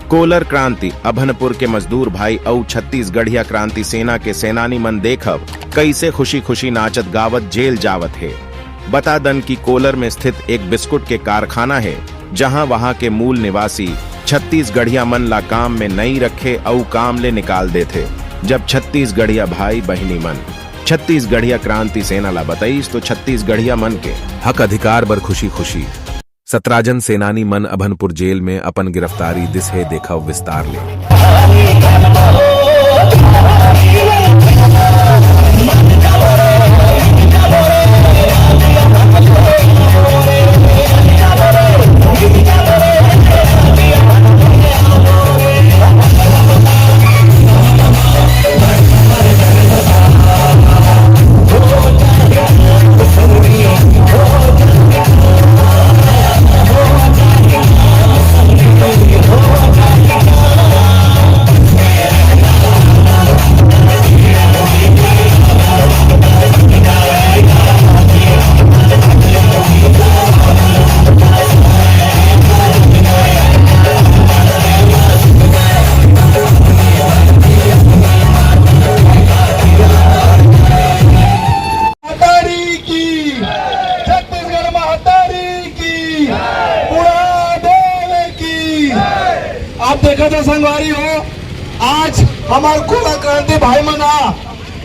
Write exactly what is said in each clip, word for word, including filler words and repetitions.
Collar क्रांति, अभनपुर के मजदूर भाई अउ छत्तीसगढ़िया क्रांति सेना के सेनानी मन देखव, कइसे खुशी खुशी नाचत गावत जेल जावत हे। बता दन कि कोलर में स्थित एक बिस्कुट के कारखाना हे, जहां वहां के मूल निवासी छत्तीसगढ़िया मन ला काम में नइ रखे अउ काम ले निकाल देथे। जब छत्तीसगढ़िया भाई बहिनी मन छत्तीसगढ़िया क्रांति सेना ला बताइस, तो छत्तीसगढ़िया मन के हक अधिकार बर खुशी खुशी सतराजन सेनानी मन अभनपुर जेल में अपन गिरफ्तारी दिस हे। देखव विस्तार ले। महतारी की, छत्तीसगढ़ महतारी की, बुढ़ा देव की। आप देखत हो संगवारी हो, आज हमर कोलर क्रांति भाई मन ह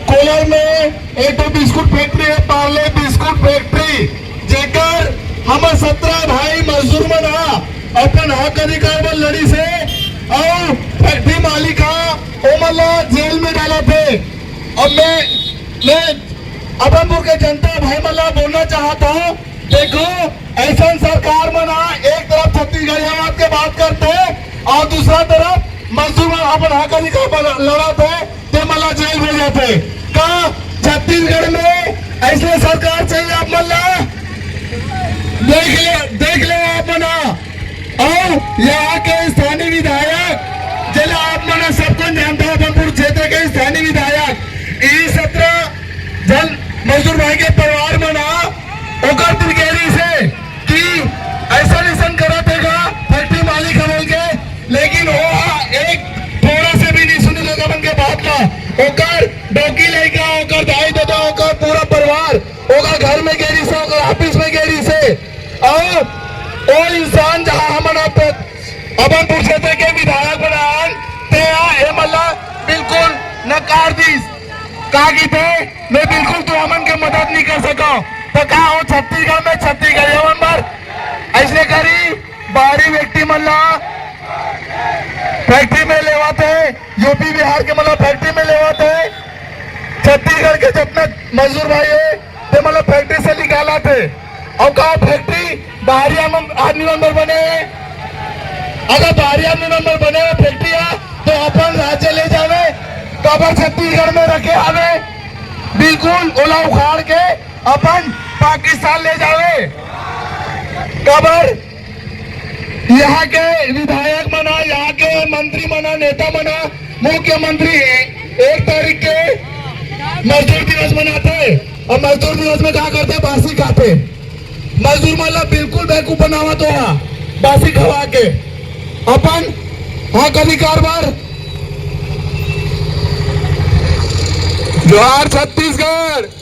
कोलर में एक ठो बिस्कुट फैक्ट्री हे, पार्ले बिस्कुट फैक्ट्री, जेकर हमर सत्रह भाई मजदूर मन ह अपन हक अधिकार बर लड़िस हे, अउ फैक्ट्री मालिक ह ओमन ला जेल में डालत हे। अब मैं, मैं अभनपुर के जनता भाई मन ला बोलना चाहत हूँ, देखो, अइसन सरकार मन ह एक तरफ छत्तीसगढ़ियावाद के बात करथे अउ दूसरा तरफ मजदूर मन अपन हक अधिकार बर लड़त हे, ते मन ला जेल भेजत हे। का छत्तीसगढ़ में अइसने सरकार चाहिए आप मन ला? देख ले, देख ले आप मन ह। अउ यहाँ के स्थानीय विधायक, जेला आप मन ह सब कोई जानता हो, अभनपुर क्षेत्र के स्थानीय विधायक, ई सत्रह जन मजदूर भाई के परिवार मन ह ओकर दिल कह रही से कि अइसन अइसन करत हे गा फैक्ट्री मालिक ह बोल के, लेकिन वो ह एक थोड़ा से भी नहीं सुनी लोग अपन के बात ला। ओकर डौकी लइका, ओकर दाई ददा, ओकर पूरा परिवार ओकर घर में गे रहिस हे, ओकर ऑफिस में गे रहिस हे। अउ ओ इंसान जहां हमन अब अभनपुर क्षेत्र के विधायक बनान, ते ह एमन ला बिल्कुल नकार दिस। का कहिथे, मैं बिल्कुल तुमन के मदद नहीं कर सकव। तो का ओ छत्तीसगढ़ में छत्तीसगढ़िया मन बर अइसने करही? बाहरी व्यक्ति मन ला फैक्ट्री में लेवात हे, यूपी बिहार के मन ला फैक्ट्री में लेवात हे, छत्तीसगढ़ के जतना मजदूर भाई हे, ते मन ला फैक्ट्री से निकालत हे। अउ का फैक्ट्री बाहरी आम-, आदमी मन बर बने हे? अगर बाहरी आदमी मन बर बने हे फैक्ट्री ह, तो अपन राज्य ले जावे, काबर छत्तीसगढ़ में रखे हवे? बिल्कुल ओला उखाड़ के अपन पाकिस्तान ले जावे। काबर यहाँ के विधायक मन ह, यहाँ के मंत्री मन ह, नेता मन ह, मुख्यमंत्री एक तारीख के मजदूर दिवस मनाथे अउ मजदूर दिवस में का करथे? बासी खाथे। मजदूर मन ला बिल्कुल बेवकूफ बनावत हे बासी खवा के। अपन हक अधिकार बर जोहार छत्तीसगढ़।